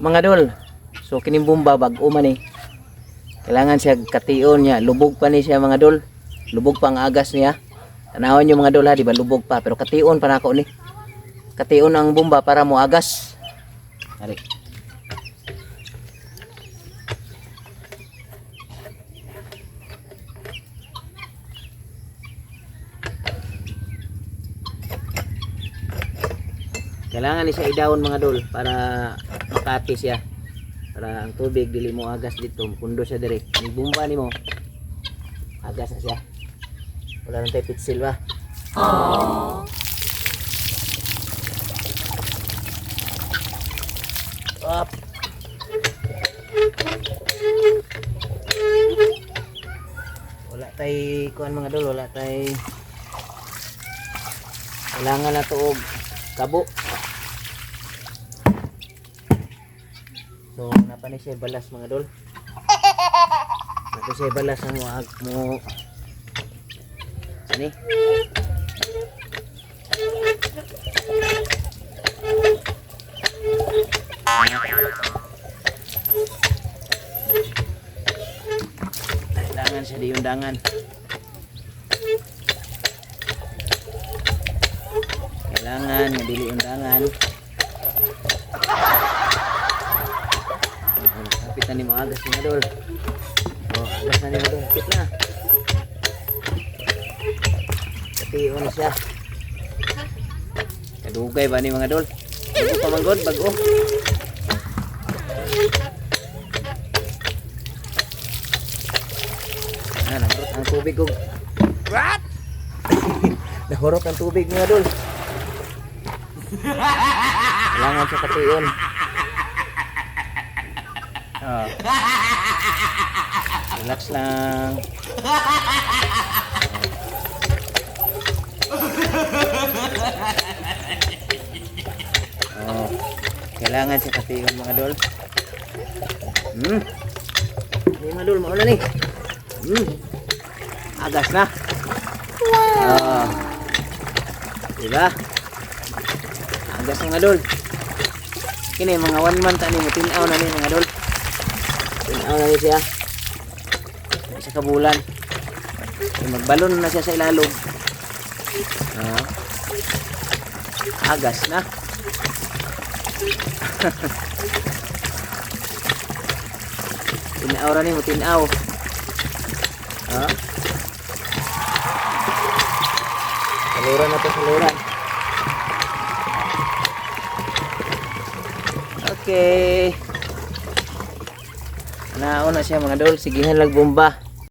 Mga dol. So kining bomba bag-o man eh. Kailangan siya kation niya. Lubog pa ni siya, mga dol. Lubog pa ang agas niya. Tanawon niyo, mga dol, ha, di ba lubog pa, pero kation pa nako ni. Kation ang bomba para mo agas. Ari. Kailangan ni siya i-down, mga dol, para makati siya. Para ang tubig dili mo agas dito, pundo siya dire. Ni bomba nimo. Agas na siya. Wala nang tayo pitsil ba? Up. Wala tay kuan, mga dol, wala tay, kailangan na to og kabo. So, napa ni siya balas, mga dol. Napa siya balas ang mo mo ani. Kailangan siya diundangan. Kailangan nga dili undangan. Kapit na ni mo agas, mga dol. Oh, agas na ni mo dol. Kapit na. Kation na siya. Kadugay ba ni, mga dol? Bago pa man god, bago. Ah, nahurot ang tubig ko. What? Nahurot ang tubig, mga dol. Kailangan sa kation. Oh. Relax lang. Oh. Kailangan sa kation, mga dol. Ni mga dol, mauna ni. Agas na. Wow. Oh. Diba? Agas, mga dol. Kini mga 1 month ani mo tinaw na ni, mga dol. Tinaw na ni siya. Isa ka bulan. Ay, magbalon na siya sa ilalog. Ah. Agas na. Tinaw ra ni mo tinaw. Ah. Saluran na to, saluran. Okay. Nauna siya, mga dol. Sigihan lang bomba.